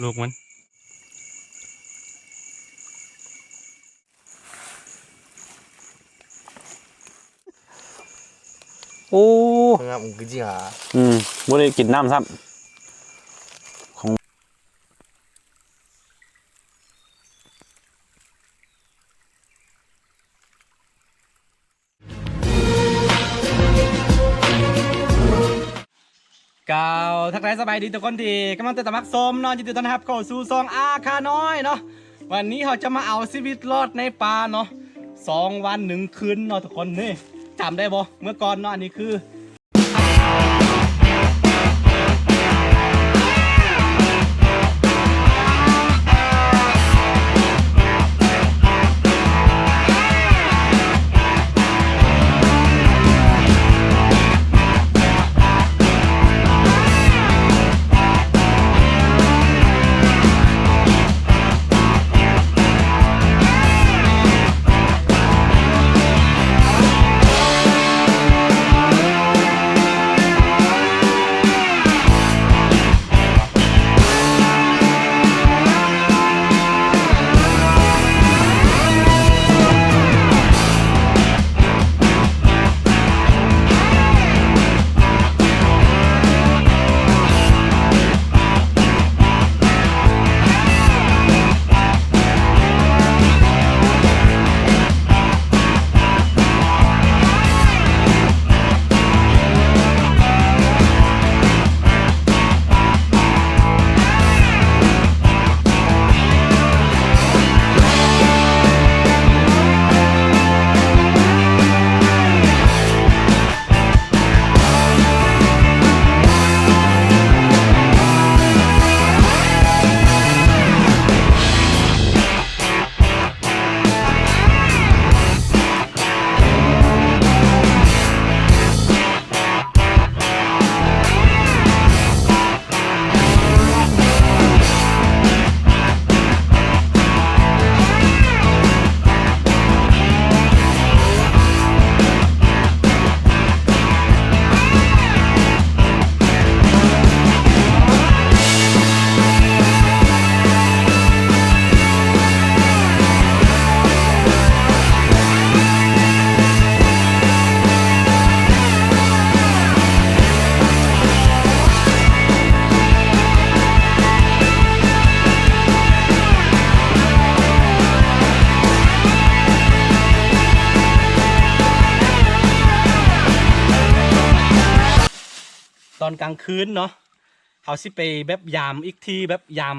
ລູກມັນ. ໂອ້ ງາມຄືຈິງຫາ ອືມ ບໍ່ໄດ້ກິນນ້ຳຊ້ຳ ຂອງ ກ່າວທັກທາຍສະບາຍດີທຸກຄົນທີ່ກຳລັງຕິດຕາມຮັບຊົມເນາະ, ຍິນດີຕ້ອນຮັບເຂົ້າສູ່ຊ່ອງອາຄານ້ອຍເນາະ. ວັນນີ້ເຮົາຈະມາເອົາຊີວິດລອດໃນປ່າເນາະ, ສອງວັນໜຶ່ງຄືນເນາະທຸກຄົນ. ນີ້ ຈຳໄດ້ບໍ່ ເມື່ອກ່ອນເນາະ, ອັນນີ້ຄື ຕອນກາງຄືນເນາະ ເຮົາຊິໄປແບບຍາມອີກທີ ແບບຍາມ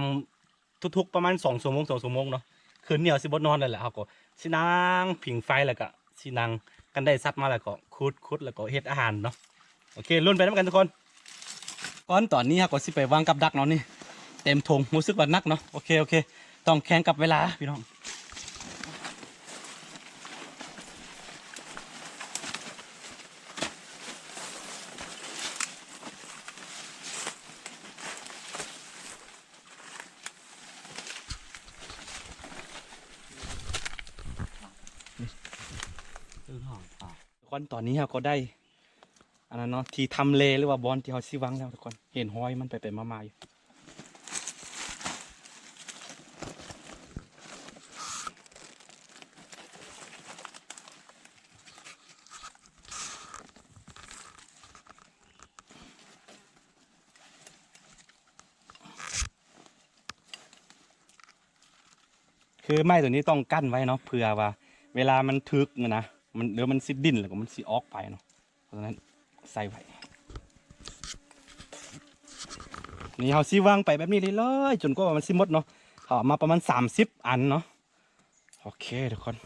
ທຸກໆປະມານສອງຊົ່ວໂມງ ສອງຊົ່ວໂມງເນາະ. ຄືນນີ້ເຮົາຊິບໍ່ນອນແລ້ວແຫຼະ, ເຮົາກໍຊິນັ່ງຜິງໄຟ ແລ້ວກໍຊິນັ່ງ ຄັນໄດ້ສັດມາແລ້ວກໍຂຸດ ຂຸດ ແລ້ວກໍເຮັດອາຫານເນາະ. ໂອເຄ ລຸ້ນໄປນຳກັນທຸກຄົນ. ກ່ອນ ຕອນນີ້ເຮົາກໍຊິໄປວາງກັບດັກເນາະ. ນີ້ເຕັມຖົງ ຮູ້ສຶກວ່າໜັກເນາະ. ໂອເຄ ໂອເຄ ຕ້ອງແຂ່ງກັບເວລາພີ່ນ້ອງ. ທຸກຄົນ ຕອນນີ້ເຮົາກໍໄດ້ ອັນນັ້ນເນາະ ທີ່ທຳເລ ຫຼືວ່າບ່ອນທີ່ເຮົາຊິວາງແລ້ວທຸກຄົນ. ເຫັນຮອຍມັນໄປໆມາໆຢູ່. ຄືໄມ້ຕົວນີ້ຕ້ອງກັ້ນໄວ້ເນາະ ເພື່ອວ່າເວລາມັນຖືກນະ ມັນ ຫຼືມັນຊິດີ້ນ ແລ້ວກໍມັນຊິອອກໄປເນາະ. ເພາະສະນັ້ນໃສ່ໄວ້. ນີ້ເຮົາຊິວາງໄປແບບນີ້ເລື້ອຍໆ ຈົນກວ່າມັນຊິໝົດເນາະ. ເຮົາເອົາມາປະມານສາມສິບອັນເນາະ. ໂອເຄທຸກຄົນ. ໂ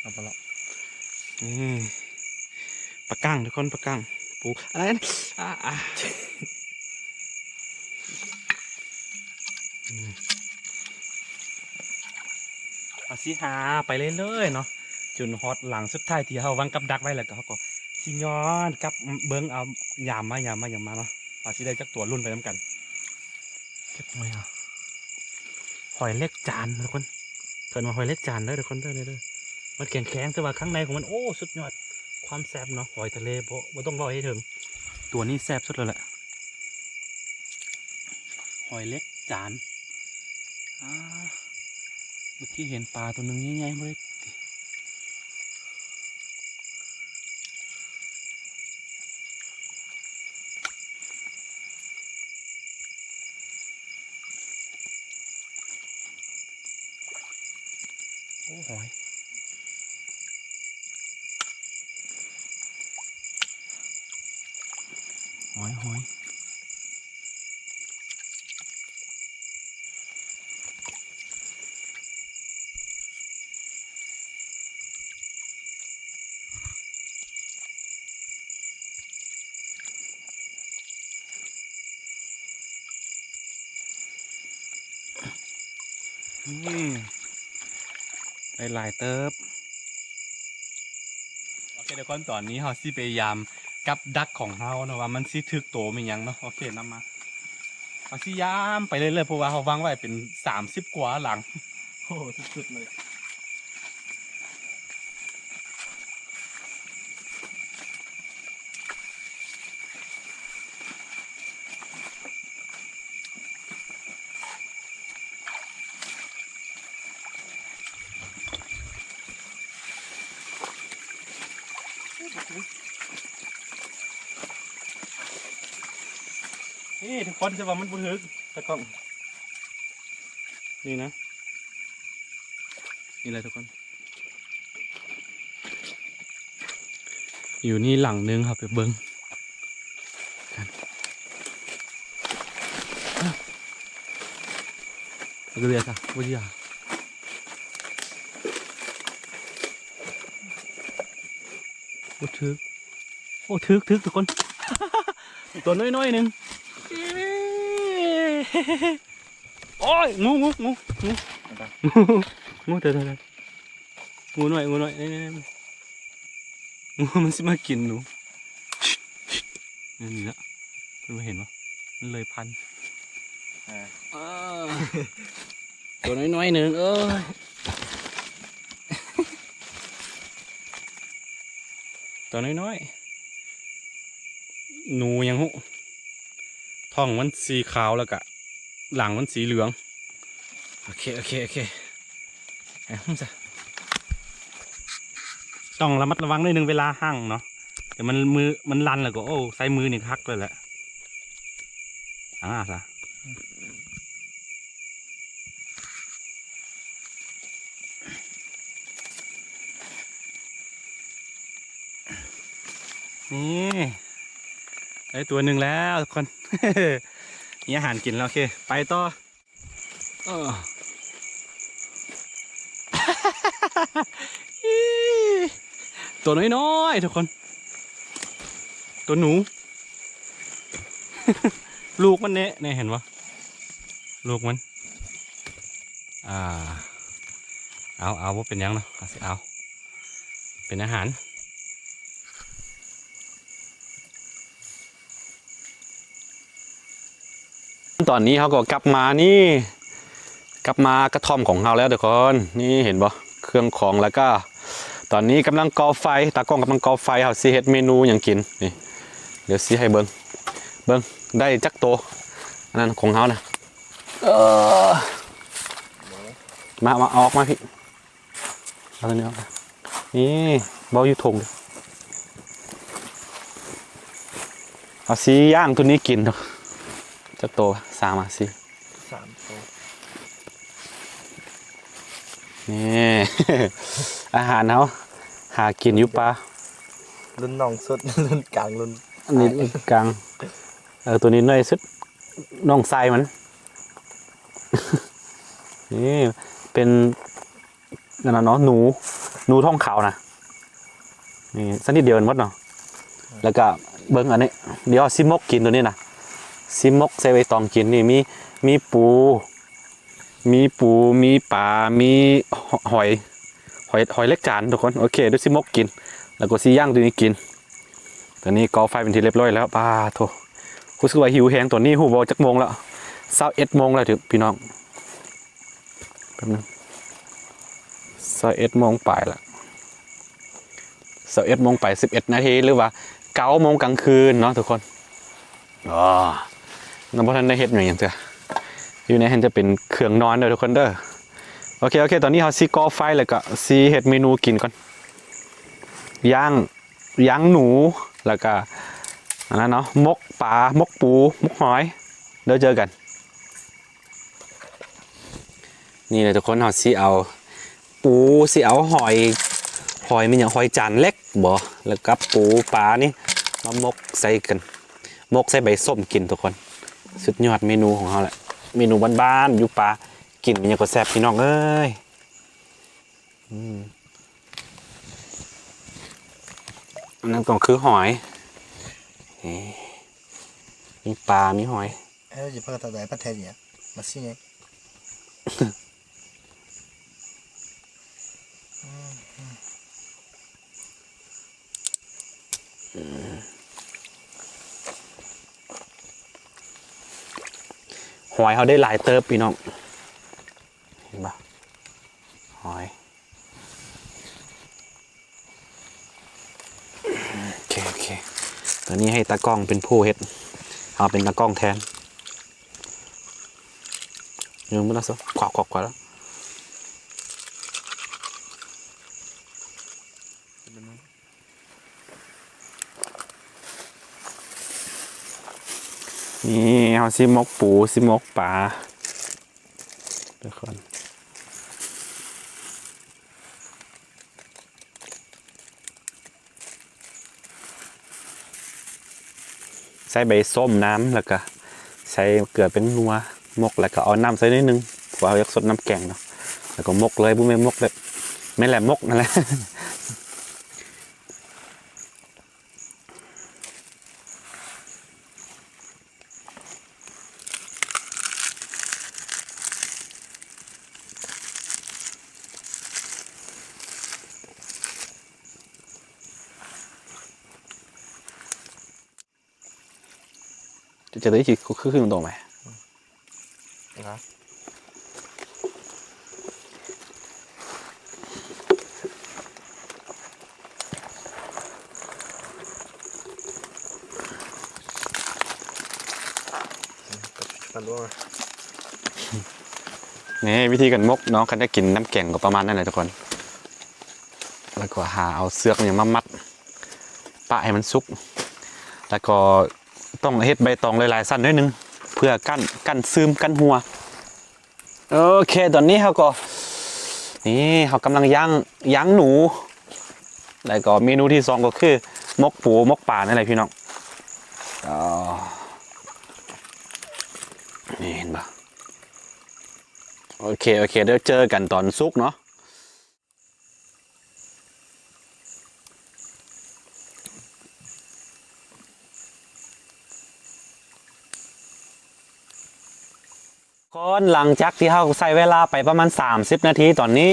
ເອົາປະເລາະ ນີ້ ປາກ້າງທຸກຄົນ ປາກ້າງ ປູ ອາ ອາ ອາ ເຮົາຊິຫາໄປເລື້ອຍໆເນາະ ຈົນຮອດຫຼັງສຸດທ້າຍທີ່ເຮົາວາງກັບດັກໄວ້ ແລ້ວກໍເຮົາກໍຊິຍ້ອນກັບເບິ່ງເອົາ ຢາມມາ ຢາມມາ ຢາມມາເນາະ ວ່າຊິໄດ້ຈັກຕົວ ລຸ້ນໄປນຳກັນ. ເກັບຫອຍເອົາ ຫອຍເຫຼັກຈານທຸກຄົນ ເອີ້ນວ່າຫອຍເຫຼັກຈານເດີທຸກຄົນເດີ ເດີ ມັນແຂງໆ ແຕ່ວ່າຂ້າງໃນຂອງມັນ ໂອ້ ສຸດຍອດ ຄວາມແຊບເນາະ ຫອຍທະເລບໍ່ ບໍ່ຕ້ອງເວົ້າໃຫ້ເຖິງ ຕົວນີ້ແຊບສຸດແລ້ວແຫຼະ ຫອຍເຫຼັກຈານ ອາ ເມື່ອກີ້ເຫັນປາຕົວໜຶ່ງໃຫຍ່ໆ ບໍ່ໄດ້ ໂອ້ ຫອຍ ຫອຍ ຫອຍ. ອືມ ໄດ້ຫຼາຍເຕີບ. ໂອເຄທຸກຄົນ ຕອນນີ້ເຮົາຊິໄປຢາມກັບດັກຂອງເຮົາເນາະ ວ່າມັນຊິຖືກໂຕແມ່ນຫຍັງເນາະ. ໂອເຄ ນຳມາ ເຮົາຊິຢາມໄປເລື້ອຍໆ ເພາະວ່າເຮົາວາງໄວ້ເປັນສາມສິບກວ່າຫຼັງ. ໂອ້ ສຸດໆເລີຍ. ເອີ ທຸກຄົນ ແຕ່ວ່າມັນບໍ່ຖືກຕາກ້ອງ ນີ້ນະ ນີ້ແຫຼະທຸກຄົນ. ຢູ່ນີ້ຫຼັງໜຶ່ງ ເຮົາໄປເບິ່ງກັນ ເອົາເລີຍຊະ ບໍ່ຢາກ ບໍ່ຖືກ. ໂອ້ ຖືກ ຖືກທຸກຄົນ ຕົວນ້ອຍໆໜຶ່ງ. ໂອ້ຍ ງູ ງູ ງູ ງູ ງູ ເດີໆໆ ງູນ້ອຍ ງູນ້ອຍ ນີ້ໆໆ ງູມັນຊິມາກິນໜູ ນີ້ລະ ເພິ່ນບໍ່ເຫັນບໍ່ ມັນເລີຍພັນ ເອີ ຕົວນ້ອຍໆໜຶ່ງ ເອີຍ ຕົວນ້ອຍໆ ໜູຫຍັງຮູ້ ທ້ອງມັນສີຂາວ ແລ້ວກະຫຼັງມັນສີເຫຼືອງ. ໂອເຄ ໂອເຄ ໂອເຄ ເອົາຊະ ຕ້ອງລະມັດລະວັງໜ້ອຍໜຶ່ງເວລາຮັ່ງເນາະ ແຕ່ມັນມື ມັນລັນແລ້ວກໍ ໂອ້ ໃຊ້ມືນີ້ຄັກເລີຍແຫຼະ ອ່າຊະ. ນີ້ ໄດ້ຕົວໜຶ່ງແລ້ວທຸກຄົນ ມີອາຫານກິນແລ້ວ. ໂອເຄ ໄປຕໍ່. ເອີ ຕົວນ້ອຍໆທຸກຄົນ ຕົວໜູ ລູກມັນເນະ ນີ້ເຫັນບໍ່ ລູກມັນ ອ່າ ເອົາ ເອົາ ບໍ່ເປັນຫຍັງເນາະ ເຮົາຊິເອົາເປັນອາຫານ. ຕອນນີ້ເຮົາກໍກັບມານີ້ ກັບມາກະທ່ອມຂອງເຮົາແລ້ວທຸກຄົນ ນີ້ເຫັນບໍ່ ເຄື່ອງຂອງ ແລ້ວກະຕອນນີ້ກຳລັງກໍ່ໄຟ ຕາກ້ອງກຳລັງກໍ່ໄຟ ເຮົາຊິເຮັດເມນູຫຍັງກິນ ນີ້ ດຽວຊິໃຫ້ເບິ່ງ ເບິ່ງໄດ້ຈັກໂຕ ອັນນັ້ນຂອງເຮົານະ ເອີ ມາ ມາ ເອົາອອກມາພີ້. ເອົາຕົວນີ້ອອກ ນີ້ ເວົ້າຢູ່ທົ່ງ ເອົາສີ່ຢ່າງຕົວນີ້ກິນ ຈັກໂຕ ສາມ ຫາ ສີ່ ສາມໂຕ ນີ້ ອາຫານເຮົາ ຫາກິນຢູ່ປ່າ ລຸ້ນນ້ອງສຸດ ລຸ້ນກາງ ລຸ້ນ ອັນນີ້ລຸ້ນກາງ ເອີ ຕົວນີ້ນ້ອຍສຸດ ນ້ອງຊາຍມັນ ນີ້ເປັນ ນັ້ນນະເນາະ ໜູ ໜູທ້ອງຂາວນະ ນີ້ຊະນິດດຽວກັນໝົດເນາະ. ແລ້ວກະເບິ່ງອັນນີ້ ດຽວເຮົາຊິໝົກກິນໂຕນີ້ນະ ຊິໝົກໃສ່ໃບຕອງກິນ. ນີ້ມີ ມີປູ ມີປູ ມີປາ ມີຫອຍ ຫອຍ ຫອຍເລັກຈານທຸກຄົນ. ໂອເຄ ດຽວຊິໝົກກິນ ແລ້ວກໍຊິຍ່າງໂຕນີ້ກິນ. ຕອນນີ້ກໍ່ໄຟເປັນທີ່ຮຽບຮ້ອຍແລ້ວ. ປາໂທ້ ຮູ້ສຶກວ່າຫິວແຮງ. ຕອນນີ້ຮູ້ບໍ່ຈັກໂມງແລ້ວ? ຊາວເອັດໂມງແລ້ວເດີພີ່ນ້ອງ. ແປັບໜຶ່ງ ຊາວເອັດໂມງປາຍລະ ຊາວເອັດໂມງປາຍ ສິບເອັດນາທີ ຫຼືວ່າເກົ້າໂມງກາງຄືນເນາະທຸກຄົນ. ອໍ ຍັງບໍ່ທັນໄດ້ເຮັດຫຍັງເທື່ອ ຢູ່ໃນຫັ້ນຈະເປັນເຄື່ອງນອນເດີທຸກຄົນເດີ. ໂອເຄ ໂອເຄ ຕອນນີ້ເຮົາຊິກໍ່ໄຟ ແລ້ວກໍຊິເຮັດເມນູກິນກ່ອນ. ຍ່າງ ຍ່າງໜູ ແລ້ວກະອັນນັ້ນເນາະ ໝົກປາ ໝົກປູ ໝົກຫອຍ. ແລ້ວເຈີກັນ. ນີ້ແຫຼະທຸກຄົນ ເຮົາຊິເອົາປູ ຊິເອົາຫອຍ ຫອຍແມ່ນຫຍັງ ຫອຍຈານເລັກບໍ ແລ້ວກັບປູປານີ້ມາໝົກໃສ່ກັນ ໝົກໃສ່ໃບສົ້ມກິນທຸກຄົນ. ສຸດຍອດເມນູຂອງເຮົາແຫຼະ ເມນູບ້ານໆ ຢູ່ປ່າ ກິນແມ່ນຫຍັງກໍແຊບພີ່ນ້ອງເອີຍ. ອືມ ອັນນັ້ນກໍຄືຫອຍ ເອີ ມີປາ ມີຫອຍ. ເອີ ຈະພາກັນຕັດໄດ້ປະເທດນີ້ ມາຊິ ອືມ ຫອຍເຮົາໄດ້ຫຼາຍເຕີບພີ່ນ້ອງ. ເຫັນບໍ່? ຫອຍ. ໂອເຄ ໂອເຄ ຕອນນີ້ໃຫ້ຕາກ້ອງເປັນຜູ້ເຮັດ ເຮົາເປັນຕາກ້ອງແທນ. ຍືມມັນລະຊະ ຂວັກໆໆແລ້ວ. ນີ້ເຮົາຊິໝົກປູ ຊິໝົກປາທຸກຄົນ. ໃສ່ໃບສົ້ມນຳ ແລ້ວກະໃສ່ເກືອແປ້ງນົວ ໝົກ ແລ້ວກະເອົານ້ຳໃສ່ໜ້ອຍໜຶ່ງ ເພາະວ່າເຮົາຢາກສົດນ້ຳແກງເນາະ. ແລ້ວກໍໝົກເລີຍ ບໍ່ແມ່ນໝົກແບບ ແມ່ນແຫຼະ ໝົກນັ້ນແຫຼະ. ຈະໄດ້ຄື ຄື ຄືຕົງໄປນະ. ນີ້ວິທີການໝົກເນາະ ຄັນຢາກກິນນ້ຳແກງກໍປະມານນັ້ນແຫຼະທຸກຄົນ. ແລ້ວກໍຫາເອົາເຊືອກຫຍັງມາມັດ ປະໃຫ້ມັນສຸກ ແລ້ວກໍຕ້ອງເຮັດໃບຕອງຫຼາຍໆຊັ້ນໜ້ອຍໜຶ່ງ ເພື່ອກັ້ນ ກັ້ນຊຶມ ກັ້ນຮົ່ວ. ໂອເຄ ຕອນນີ້ເຮົາກໍ ນີ້ເຮົາກຳລັງຍ່າງ ຍ່າງໜູ ແລ້ວກໍເມນູທີສອງກໍຄືໝົກປູ ໝົກປານັ້ນແຫຼະພີ່ນ້ອງ. ອໍ ນີ້ເຫັນບໍ່? ໂອເຄ ໂອເຄ ດຽວເຈີກັນຕອນສຸກເນາະ. ກ່ອນ ຫຼັງຈາກທີ່ເຮົາໃຊ້ເວລາໄປປະມານສາມສິບນາທີ ຕອນນີ້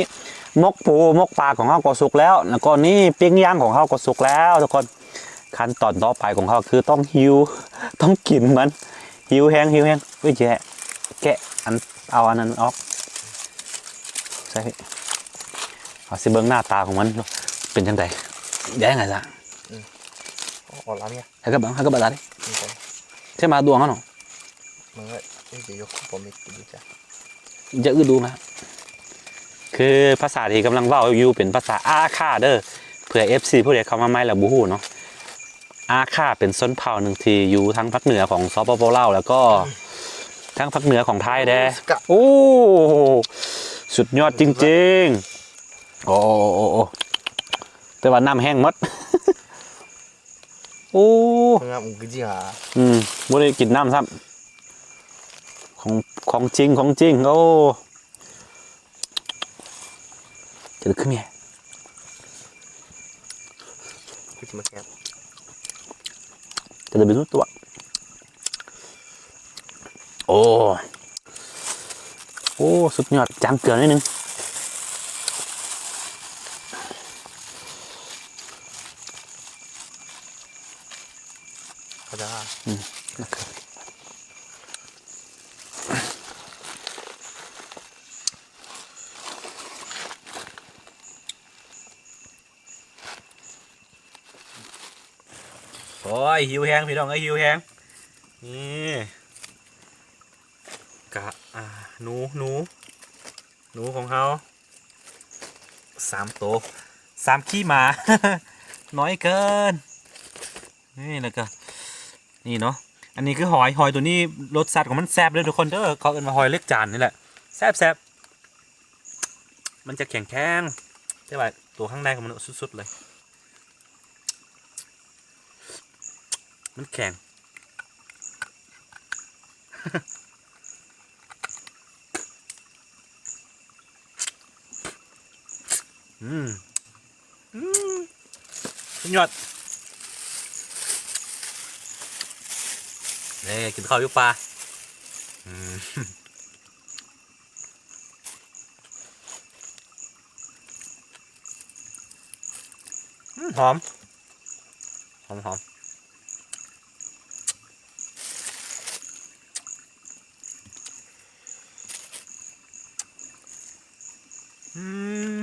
ໝົກປູໝົກປາຂອງເຮົາກໍສຸກແລ້ວ ແລ້ວກໍນີ້ປີ້ງຍ່າງຂອງເຮົາກໍສຸກແລ້ວທຸກຄົນ. ຂັ້ນຕອນຕໍ່ໄປຂອງເຮົາຄືຕ້ອງຫິວ ຕ້ອງກິນມັນ. ຫິວແຮງ ຫິວແຮງ. ເອີຍ ແຈະ ແກະອັນ ເອົາອັນນັ້ນອອກ ໃສ່ ເຮົາຊິເບິ່ງໜ້າຕາຂອງມັນເປັນຈັ່ງໃດ. ແດງອະຊະ. ອືມ ອອກລາວເມຍ ໃຫ້ກັບບັງ ໃຫ້ກັບບັງຕາເດ້ ອືມ ໃສ່ມາດວງເຮົາເນາະ. ມັນກໍ ເອີຍ ຈະຍົກປອມເມັດຢູ່ຈ້ະ ຢ່າອຶດດູນະ. ຄືພາສາທີ່ກຳລັງເວົ້າຢູ່ເປັນພາສາອາຂ່າເດີ ເພື່ອເອັຟຊີຜູ້ໃດເຂົ້າມາໃໝ່ແລ້ວບໍ່ຮູ້ເນາະ. ອາຂ່າເປັນຊົນເຜົ່າໜຶ່ງທີ່ຢູ່ທາງພາກເໜືອຂອງ ສປປ ລາວ ແລ້ວກໍທາງພາກເໜືອຂອງໄທແດ່. ໂອ້ ສຸດຍອດຈິງໆ. ໂອ້ ໂອ້ ໂອ້ ໂອ້ ແຕ່ວ່ານ້ຳແຫ້ງໝົດ. ໂອ້ ນ້ຳຄືຈິຫາ ອືມ ບໍ່ໄດ້ກິນນ້ຳຊ້ຳ. ຂອງ ຂອງຈິງ ຂອງຈິງ. ໂອ້ ຈະໄດ້ຄືແມ່ ມາແຊບ ຈະໄດ້ເປັນຕົວ ໂອ້ ໂອ້ ສຸດຍອດ ຈາງເກືອໜ້ອຍໜຶ່ງ ຂະດາ ອືມ ໂອ້ຍ ຫິວແຮງພີ່ນ້ອງເອີຍ ຫິວແຮງ ນີ້ ກະ ອ່າ ໜູ ໜູ ໜູຂອງເຮົາ ສາມໂຕ ສາມຂີ້ໝາ ນ້ອຍເກີນ ນີ້ ແລ້ວກະ ນີ້ເນາະ ອັນນີ້ຄືຫອຍ ຫອຍໂຕນີ້ລົດຊາດຂອງມັນແຊບເດີທຸກຄົນເດີ ເຂົາເອີ້ນວ່າຫອຍເຫຼັກຈານນີ້ແຫຼະ ແຊບໆ ມັນຈະແຂງໆ ແຕ່ວ່າໂຕຂ້າງໃນຂອງມັນສຸດໆເລີຍ ມັນແຂງ ອືມ ອືມ ສຸດຍອດ ນີ້ ກິນເຂົ້າຢູ່ປ່າ ອືມ ອືມ ຫອມ ຫອມໆ ອືມ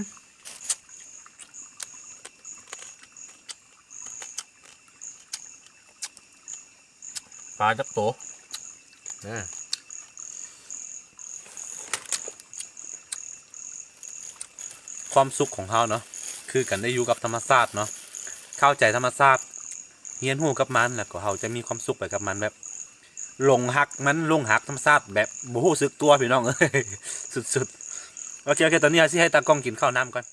ປາຈັກໂຕ ເອີ ຄວາມສຸກຂອງເຮົາເນາະ ຄືການໄດ້ຢູ່ກັບທຳມະຊາດເນາະ ເຂົ້າໃຈທຳມະຊາດ ຮຽນຮູ້ກັບມັນ ແລ້ວກໍເຮົາຈະມີຄວາມສຸກໄປກັບມັນ ແບບຫຼົງຮັກມັນ ຫຼົງຮັກທຳມະຊາດແບບບໍ່ຮູ້ສຶກຕົວ ພີ່ນ້ອງເອີຍ ສຸດໆ ໂອເຄ ໂອເຄ ຕອນນີ້ເຮົາຊິໃຫ້ຕາກ້ອງກິນເຂົ້ານ້ຳກ່ອນ.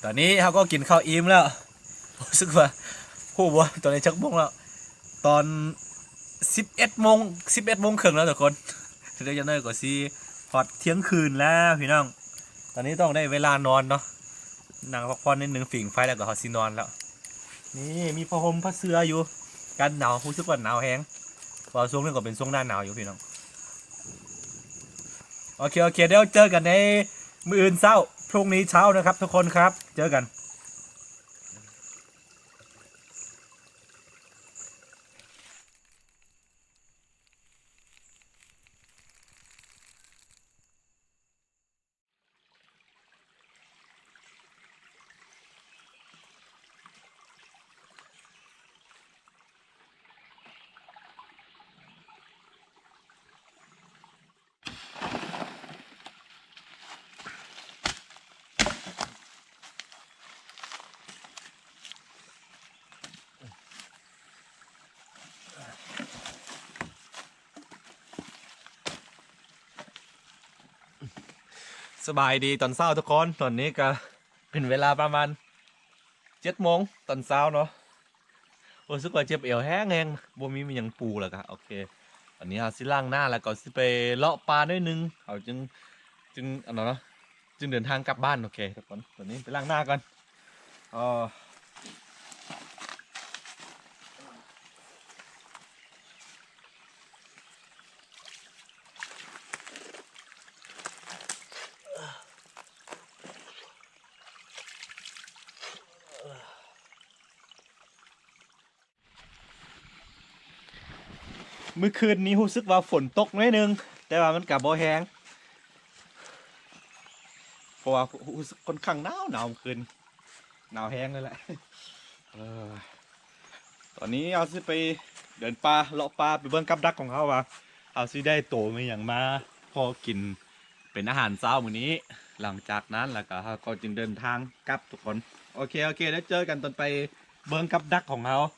ຕອນນີ້ເຮົາກໍກິນເຂົ້າອີ່ມແລ້ວ ຮູ້ສຶກວ່າ ຮູ້ບໍ່ ຕອນນີ້ຈັກໂມງແລ້ວ? ຕອນສິບເອັດໂມງ ສິບເອັດໂມງເຄິ່ງແລ້ວທຸກຄົນ ເດີ ຈັກໜ້ອຍກໍຊິຮອດທ່ຽງຄືນແລ້ວພີ່ນ້ອງ. ຕອນນີ້ຕ້ອງໄດ້ເວລານອນເນາະ ນັ່ງພັກຜ່ອນນິດໜຶ່ງ ຝີງໄຟແລ້ວກໍເຮົາຊິນອນແລ້ວ. ນີ້ມີຜ້າຫົ່ມຜ້າເສື້ອຢູ່ ກັນໜາວ ຮູ້ສຶກວ່າໜາວແຮງ ເພາະວ່າຊ່ວງນີ້ກໍເປັນຊ່ວງໜ້າໜາວຢູ່ພີ່ນ້ອງ. ໂອເຄ ໂອເຄ ດຽວເຈີກັນໃນມື້ອື່ນເຊົ້າ ພລຸ່ງນີ້ເຊົ້ານະຄັບທຸກຄົນຄັບ ເຈີກັນ. ສະບາຍດີຕອນເຊົ້າທຸກຄົນ ຕອນນີ້ກະເປັນເວລາປະມານເຈັດໂມງຕອນເຊົ້າເນາະ. ຮູ້ສຶກວ່າເຈັບແອວແຮງໆ ບໍ່ມີຫຍັງປູແລ້ວກະ ໂອເຄ ອັນນີ້ເຮົາຊິລ້າງໜ້າ ແລ້ວກໍຊິໄປເລາະປ່າໜ້ອຍໜຶ່ງ ເຮົາຈຶ່ງ ຈຶ່ງ ອັນນັ້ນເນາະ ຈຶ່ງເດີນທາງກັບບ້ານ. ໂອເຄທຸກຄົນ ຕອນນີ້ໄປລ້າງໜ້າກ່ອນ. ອໍ ມື້ຄືນນີ້ຮູ້ສຶກວ່າຝົນຕົກໜ້ອຍໜຶ່ງ ແຕ່ວ່າມັນກະບໍ່ແຮງ ເພາະວ່າຮູ້ສຶກຄ່ອນຂ້າງໜາວໆ ມື້ຄືນ ໜາວແຮງເລີຍແຫຼະ. ເອີ ຕອນນີ້ເຮົາຊິໄປເດີນປ່າ ເລາະປ່າ ໄປເບິ່ງກັບດັກຂອງເຮົາວ່າ ເຮົາຊິໄດ້ໂຕແມ່ນຫຍັງມາພໍກິນເປັນອາຫານເຊົ້າມື້ນີ້. ຫຼັງຈາກນັ້ນແລ້ວກໍເຮົາກໍຈຶ່ງເດີນທາງກັບທຸກຄົນ. ໂອເຄ ໂອເຄ ດຽວເຈີກັນຕອນໄປເບິ່ງກັບດັກຂອງເຮົາ. ໂ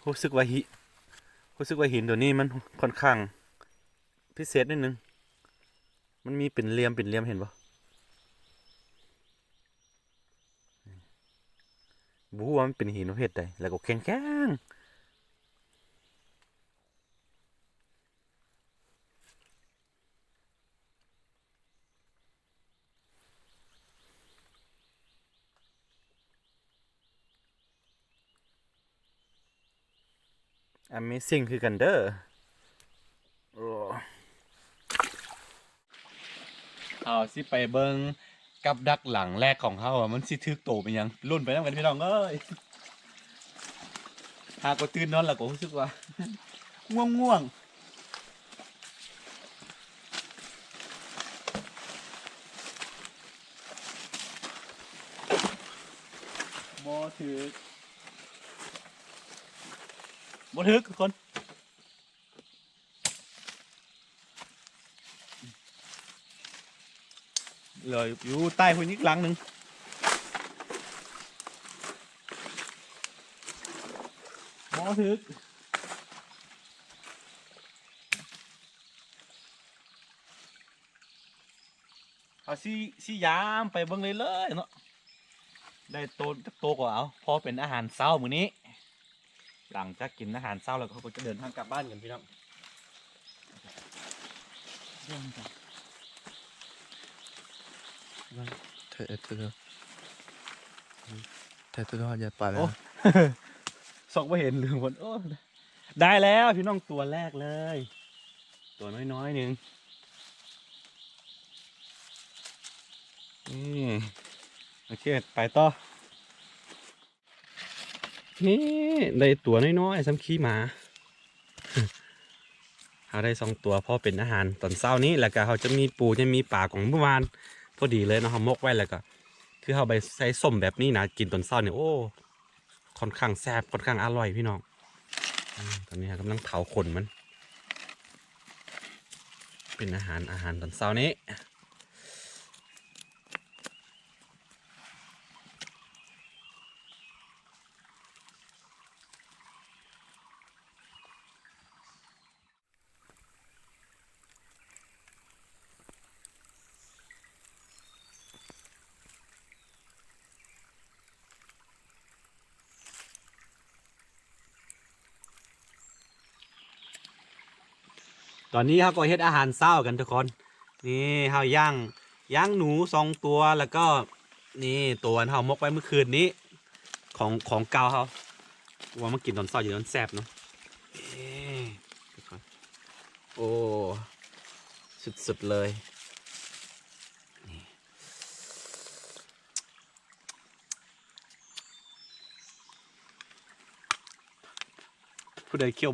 ຮູ້ສຶກວ່າຫີ ຮູ້ສຶກວ່າຫີນໂຕນີ້ມັນຂ້ອນຂ້າງພິເສດໜ້ອຍໜຶ່ງ. ມັນມີເປັນຫຼ່ຽມເປັນຫຼ່ຽມ ເຫັນບໍ່? ບໍ່ຮູ້ວ່າມັນເປັນຫີນປະເພດໃດ ແລ້ວກໍແຂງໆ. ອາເມຊິງຄືກັນເດີ. ໂອ້ ເຮົາຊິໄປເບິ່ງກັບດັກຫຼັງແລກຂອງເຮົາວ່າມັນຊິຖືກໂຕເປັນຫຍັງ. ລຸ້ນໄປນຳກັນພີ່ນ້ອງເອີຍ. ຫາກໍຕື່ນນອນແລ້ວກໍຮູ້ສຶກວ່າງ່ວງໆ. ບໍ່ຖືກ ບໍ່ຖືກທຸກຄົນ. ເຫຼືອຢູ່ໃຕ້ພຸ້ນອີກຫຼັງໜຶ່ງ. ບໍ່ຖືກ. ເຮົາຊິ ຊິຢາມໄປເບິ່ງເລື້ອຍໆເນາະ. ໄດ້ໂຕຈັກໂຕກໍເອົາ ພໍເປັນອາຫານເຊົ້າມື້ນີ້. ຫຼັງຈາກກິນອາຫານເຊົ້າແລ້ວ ເຮົາກໍຈະເດີນທາງກັບບ້ານກັນພີ່ນ້ອງ. ໂອ້ ສ່ອງບໍ່ເຫັນລືມໝົດ. ໂອ້ ໄດ້ແລ້ວພີ່ນ້ອງ ຕົວແລກເລີຍ ຕົວນ້ອຍໆໜຶ່ງ. ນີ້ ໂອເຄ ໄປຕໍ່. ນີ້ ໄດ້ຕົວນ້ອຍໆ ສ່ຳຂີ້ໝາ. ເຮົາໄດ້ສອງຕົວ ພໍເປັນອາຫານຕອນເຊົ້ານີ້ ແລ້ວກະເຮົາຈະມີປູ ຈະມີປາຂອງມື້ວານ ພໍດີເລີຍເນາະ. ເຮົາໝົກໄວ້ ແລ້ວກະຄືເຮົາໄປໃສ່ສົ້ມແບບນີ້ນະ ກິນຕອນເຊົ້ານີ້ ໂອ້ ຂ້ອນຂ້າງແຊບ ຂ້ອນຂ້າງອະລ່ອຍພີ່ນ້ອງ. ອືມ ຕອນນີ້ເຮົາກຳລັງເຜົາຂົນມັນ ເປັນອາຫານ ອາຫານຕອນເຊົ້ານີ້. ຕອນນີ້ເຮົາກໍເຮັດອາຫານເຊົ້າກັນທຸກຄົນ. ນີ້ເຮົາຍ່າງ ຍ່າງໜູສອງຕົວ ແລ້ວກໍນີ້ ຕົວອັນເຮົາໝົກໄວ້ມື້ຄືນນີ້ ຂອງ ຂອງເກົ່າເຮົາ ວ່າມາກິນຕອນເຊົ້າຢູ່ ມັນແຊບເນາະ. ເອີ ໂອ້ ສຸດໆເລີຍ. ຜູ້ໃດຂ້ຽວ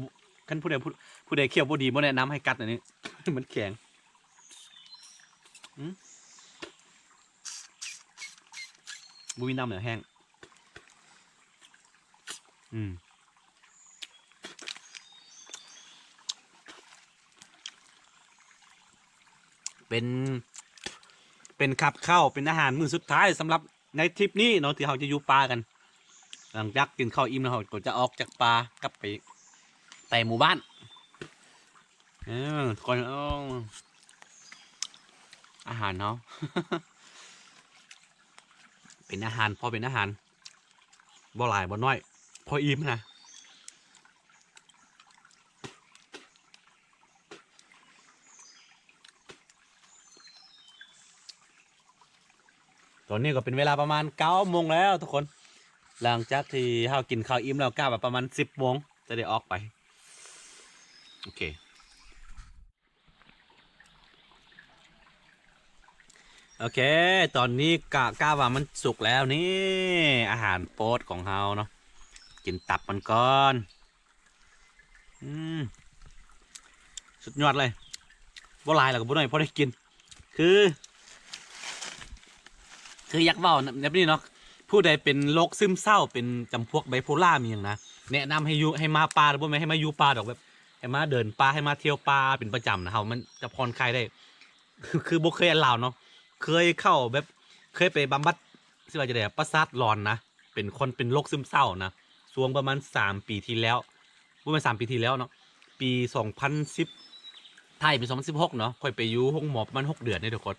ຄັນຜູ້ໃດ ຜູ້ ຜູ້ໃດຂ້ຽວບໍ່ດີ ບໍ່ແນະນຳໃຫ້ກັດອັນນີ້ ມັນແຂງ. ອືມ ບໍ່ມີນ້ຳແລ້ວ ແຫ້ງ. ອືມ ເປັນ ເປັນກັບເຂົ້າ ເປັນອາຫານມື້ສຸດທ້າຍສຳລັບໃນທຣິບນີ້ເນາະ ທີ່ເຮົາຈະຢູ່ປ່າກັນ. ຫຼັງຈາກກິນເຂົ້າອີ່ມແລ້ວ ເຮົາກໍຈະອອກຈາກປ່າກັບໄປ ໄປໝູ່ບ້ານ. ເອີ ທຸກຄົນ ເອີ ອາຫານເຮົາ ເປັນອາຫານ ພໍເປັນອາຫານ ບໍ່ຫຼາຍບໍ່ໜ້ອຍ ພໍອີ່ມນະ. ຕອນນີ້ກໍເປັນເວລາປະມານເກົ້າໂມງແລ້ວທຸກຄົນ. ຫຼັງຈາກທີ່ເຮົາກິນເຂົ້າອີ່ມແລ້ວ ກະວ່າປະມານສິບໂມງຈະໄດ້ອອກໄປ. ໂອເຄ ໂອເຄ ຕອນນີ້ກະ ກະວ່າມັນສຸກແລ້ວ. ນີ້ ອາຫານໂປດຂອງເຮົາເນາະ ກິນຕັບມັນກ່ອນ. ອືມ ສຸດຍອດເລີຍ ບໍ່ຫຼາຍແລ້ວກໍບໍ່ໜ້ອຍ ພໍໄດ້ກິນ. ຄື ຄືຢາກເວົ້າແບບນີ້ເນາະ ຜູ້ໃດເປັນໂລກຊຶມເສົ້າ ເປັນຈຳພວກໄບໂພລາ ມີຫຍັງນະ ແນະນຳໃຫ້ຢູ່ ໃຫ້ມາປ່າ ບໍ່ແມ່ນໃຫ້ມາຢູ່ປ່າດອກ ແບບໃຫ້ມາເດີນປ່າ ໃຫ້ມາທ່ຽວປ່າເປັນປະຈຳນະ ເຮົາມັນຈະຜ່ອນຄາຍໄດ້. ຄື ຄືບໍ່ເຄີຍອັນລາວເນາະ ເຄີຍເຂົ້າແບບ ເຄີຍໄປບຳບັດ ຊິວ່າຈັ່ງໃດ ປະສາດຫຼອນນະ ເປັນຄົນເປັນໂລກຊຶມເສົ້ານະ ຊ່ວງປະມານສາມປີທີ່ແລ້ວ ບໍ່ແມ່ນສາມປີທີ່ແລ້ວເນາະ ປີສອງພັນສິບ ທ້າຍປີສອງພັນສິບຫົກເນາະ ຂ້ອຍໄປຢູ່ໂຮງໝໍປະມານຫົກເດືອນເດ້ທຸກຄົນ.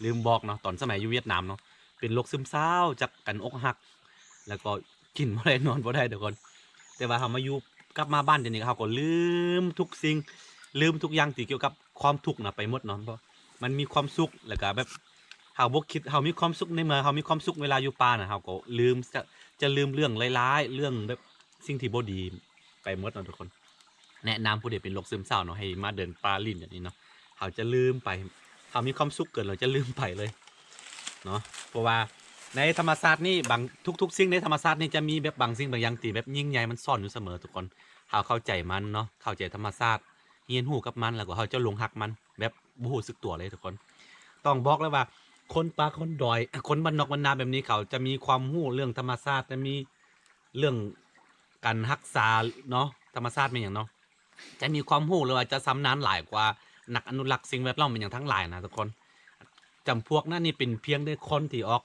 ລືມບອກເນາະ ຕອນສະໄໝຢູ່ຫວຽດນາມເນາະ ເປັນໂລກຊຶມເສົ້າ ຈັກກັນອົກຫັກ ແລ້ວກໍກິນບໍ່ໄດ້ນອນບໍ່ໄດ້ທຸກຄົນ. ແຕ່ວ່າເຮົາມາຢູ່ ກັບມາບ້ານດຽວນີ້ ເຮົາກໍລືມທຸກສິ່ງ ລືມທຸກຢ່າງທີ່ກ່ຽວກັບຄວາມທຸກນະໄປໝົດເນາະ ເພາະມັນມີຄວາມສຸກ ແລ້ວກໍແບບເຮົາບໍ່ຄິດ ເຮົາມີຄວາມສຸກ ໃນເມື່ອເຮົາມີຄວາມສຸກເວລາຢູ່ປ່ານະ ເຮົາກໍລືມ ຈະ ຈະລືມເລື່ອງຮ້າຍໆ ເລື່ອງແບບສິ່ງທີ່ບໍ່ດີໄປໝົດເນາະທຸກຄົນ. ແນະນຳຜູ້ໃດເປັນໂລກຊຶມເສົ້າເນາະ ໃຫ້ມາເດີນປ່າຫຼິ້ນແບບນີ້ເນາະ ເຮົາຈະລືມໄປ ເຮົາມີຄວາມສຸກເກີນ ເຮົາຈະລືມໄປເລີຍເນາະ. ເພາະວ່າໃນທຳມະຊາດນີ້ ບາງ ທຸກໆສິ່ງໃນທຳມະຊາດນີ້ຈະມີແບບບາງສິ່ງບາງຢ່າງທີ່ແບບຍິ່ງໃຫຍ່ ມັນຊ້ອນຢູ່ສະເໝີທຸກຄົນ. ເຮົາເຂົ້າໃຈມັນເນາະ ເຂົ້າໃຈທຳມະຊາດ ຮຽນຮູ້ກັບມັນ ແລ້ວກໍເຮົາຈະຫຼົງຮັກມັນແບບບໍ່ຮູ້ສຶກຕົວເລີຍທຸກຄົນ. ຕ້ອງບອກເລີຍວ່າຄົນປ່າຄົນດອຍ ຄົນບ້ານນອກບ້ານນາແບບນີ້ ເຂົາຈະມີຄວາມຮູ້ເລື່ອງທຳມະຊາດ ຈະມີເລື່ອງການຮັກສາເນາະ ທຳມະຊາດແມ່ນຫຍັງເນາະ ຈະມີຄວາມຮູ້ ຫຼືວ່າຈະຊຳນານຫຼາຍກວ່ານັກອະນຸລັກສິ່ງແວດລ້ອມແມ່ນຫຍັງທັງຫຼາຍນະທຸກຄົນ. ຈຳພວກນັ້ນນີ້ເປັນພຽງແຕ່ຄົນທີ່ອອກ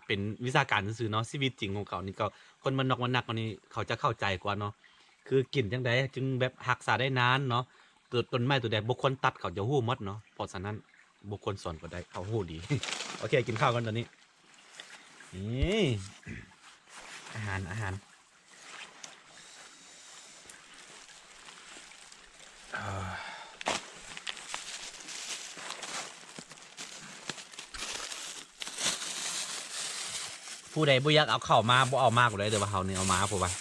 ເປັນວິຊາການຊື່ໆເນາະ ຊີວິດຈິງຂອງເຂົານີ້ກໍ ຄົນບ້ານນອກບ້ານນາເຮົານີ້ ເຂົາຈະເຂົ້າໃຈກວ່າເນາະ ຄືກິນຈັ່ງໃດຈຶ່ງແບບຮັກສາໄດ້ນານເນາະ ເກີດຕົ້ນໄມ້ຕົວໃດບໍ່ຄວນຕັດ ເຂົາຈະຮູ້ໝົດເນາະ. ເພາະສະນັ້ນບໍ່ຄວນສອນກໍໄດ້ ເຂົາຮູ້ດີ. ໂອເຄ ກິນເຂົ້າກ່ອນຕອນນີ້ ນີ້ ອາຫານ ອາຫານ ຜູ້ໃດບໍ່ຢາກເອົາເຂົ້າມາ ບໍ່ເອົາມາກໍໄດ້ ແຕ່ວ່າເຮົານີ້ເອົາມາ ເພາະວ່າ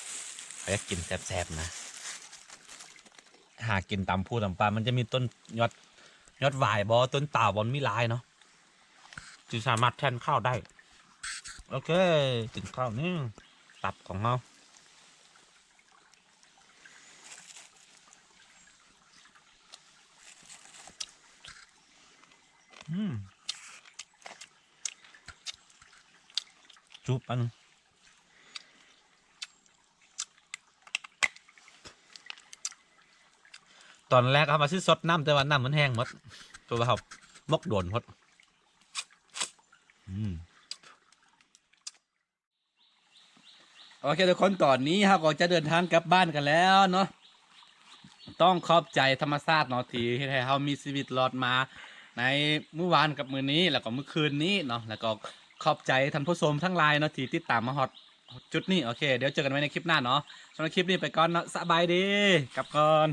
ເຮົາຢາກກິນແຊບໆນະ. ຫາກິນຕາມພູຕາມປ່າ ມັນຈະມີຕົ້ນຍອດ ຍອດຫວາຍບໍ່ ຕົ້ນຕາວບໍ່ ມັນມີຫຼາຍເນາະ ທີ່ສາມາດແທນເຂົ້າໄດ້. ໂອເຄ ກິນເຂົ້ານີ້ ຕັບຂອງເຮົາ. ອືມ ຈຸບອັນ ຕອນແລກເຮົາວ່າຊິຊົດນ້ຳ ແຕ່ວ່ານ້ຳມັນແຫ້ງໝົດ ເພາະວ່າເຮົາໝົກໂດນໝົດ. ອືມ ໂອເຄທຸກຄົນ ຕອນນີ້ເຮົາກໍຈະເດີນທາງກັບບ້ານກັນແລ້ວເນາະ. ຕ້ອງຂອບໃຈທຳມະຊາດເນາະ ທີ່ເຮັດໃຫ້ເຮົາມີຊີວິດລອດມາໃນມື້ວານກັບມື້ນີ້ ແລ້ວກໍມື້ຄືນນີ້ເນາະ ແລ້ວກໍຂອບໃຈທ່ານຜູ້ຊົມທັງຫຼາຍເນາະ ທີ່ຕິດຕາມມາຮອດຈຸດນີ້. ໂອເຄ ດຽວເຈີກັນໃໝ່ໃນຄລິບໜ້າເນາະ. ສຳລັບຄລິບນີ້ໄປກ່ອນເນາະ ສະບາຍດີ ກັບກ່ອນ.